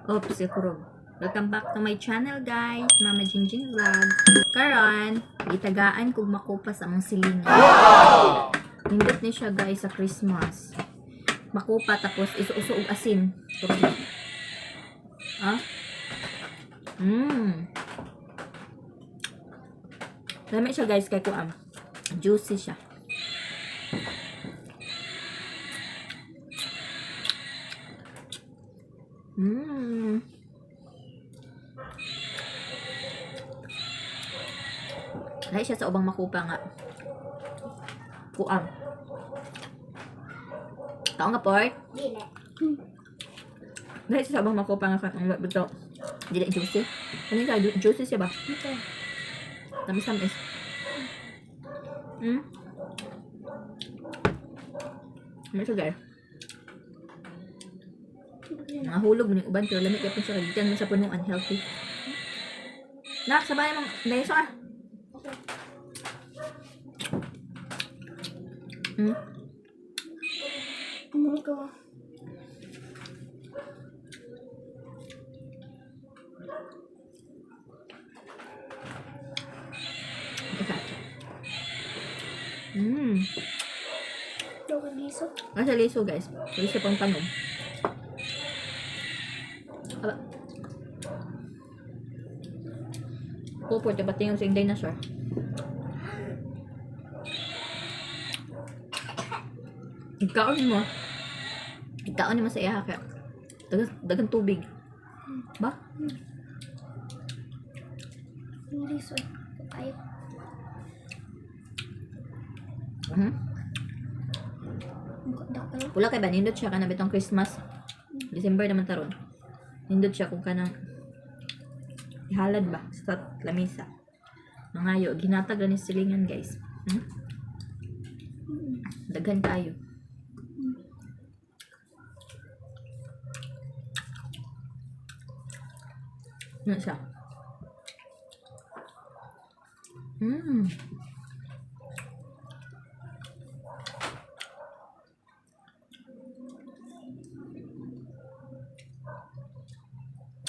Oops, kurog. Welcome back to my channel, guys. Mama Jingjing Vlog. Karon, gitagaan kog makupa sa among silingan. Nindot ni siya, guys, sa Christmas. Makupa tapos iso-uso og asin. Turog. Ah? Lami siya, guys, kay kuam. Juicy siya. Lahi siya sa ubang makupa nga. Kuam. Kaon nga pork? Dili. Lahi siya sa ubang makupa nga kanang bito. Dili juicy. Ano ka juicy siya ba? Ito. Tamis-tamis. Ano siya, guys? Mga hulog mo ni uban pero lamig gyapon siya kay gikan man sa punuan, healthy. Nak, sabay mong daiso ah. Okay. Ano ko? Isa. Daw kay liso. Nasa liso, guys. Liso pang panom. Aba. Puport, dapat tingnan sa dinosaur. Ikaon mo. Ikaon mo sa iya kaya. Dagan, dagan tubig. Ba? Yung liso eh. Tayo. Daw kayo. Pula kay ba nindot siya kana bitong Christmas. December naman taron. Nindot siya kung kanang ihalad ba sa lamisa. Mangayo ginatag ra ni silingan, guys. Daghan kaayo. Ano siya?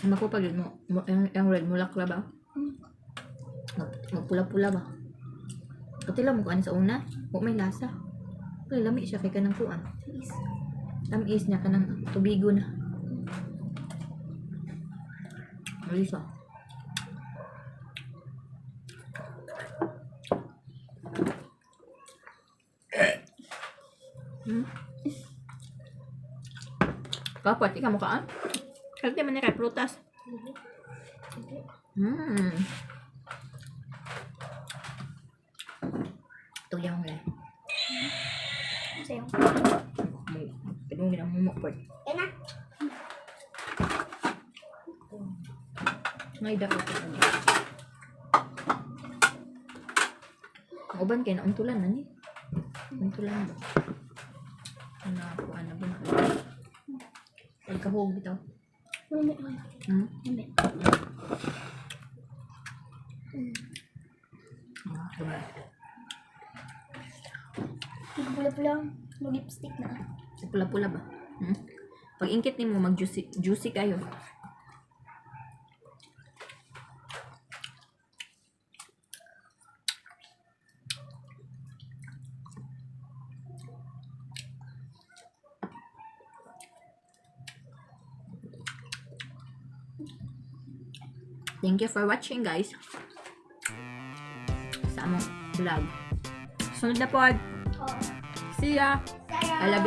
Makupa yun mo. Ang red mulakla ba? Magpula-pula ba? Katila mo kuan sa una. Wa may lasa. Pero lami siya kay kanang kuan. Tamis. Tamis niya kanang tubigo na. Alisa. Kapat, ikaw mukhaan? Healthy man ni kay prutas. Ito yung lang. Sa'yo. Pwede mo ginamumok po. Yan na. Ngay dapat. Ang uban kay nauntulan na ni. Untulan ba? Ano ako ano ba na? Pagkahog bitaw. Mamit mo. Mamit. Ah, diba? Pula-pula. Mag-lipstick na. Pula-pula ba? Hmm? Pag ingkit nimo mag juicy juicy kayo. Thank you for watching, guys, sa among vlog. Sunod na pod. Oo. See ya. Saya. I love you.